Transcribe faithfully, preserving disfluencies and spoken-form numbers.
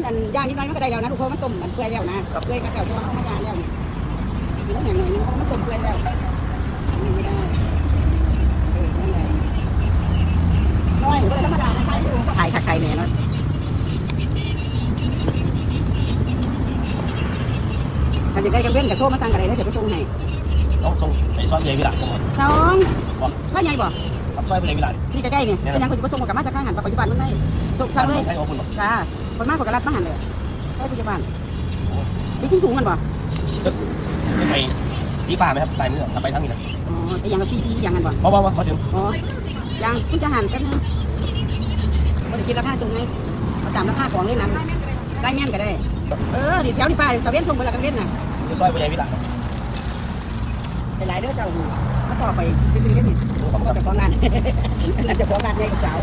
อันย่างนิดหน่อยมันก็ได้แล้วนะลูก เพราะมันต้มมันเปื่อยแล้วนะ เปื่อยกับแถวที่ว่าเขามาย่างแล้วนี่ กินอย่างหน่อยนึงเพราะมันต้มเปื่อยแล้ว อันนี้ไม่ได้ เออ นั่นแหละ น้อยก็เลยธรรมดานะ ขายอยู่ ขายคักขายแน่เนาะ ถ้าอยากได้กลางเว้นก็โทรมาสั่งก็ได้แล้วเดี๋ยวไปส่งให้ ต้องส่งไปซอยใหญ่วิลาส่ง สอง บอก ซอยใหญ่บ่ ครับซอยใหญ่วิลา นี่ใกล้ๆนี่ เนี่ย เป็นหยังคนสิบ่ส่งกับมาจากทางหัน ปัจจุบันมันไม่ส่งสั่งเลย ให้ขอบคุณบอก จ้า คนมากกว่าก็รับมาหันเลย ใช่ปัจจุบัน ที่สูงๆกันบ่ ก็ไอ้สีฟ้าไหมครับ สายมือครับ ไปทางนี้นะ อ๋อ ไอ้อย่างละสี่ปีอย่างนั้นบ่ เพราะว่าว่ามาถึง อ๋อ ยังเพิ่งจะหันแป๊บนึง บ่ได้คิดราคาส่งไง เอาตามราคาของเลยนั้น ได้เงี้ยนก็ได้ เออ เดี๋ยวแถวนี้ป้าตะเวนส่งไปละตะเวนน่ะ อยู่ซอยใหญ่วิลา ไปหลายเด้อเจ้า มาต่อไปซื้อๆเด้อนี่ โอ้ ขอบคุณครับ เจ้าของร้าน นั่นเจ้าของร้านใหญ่กับสาว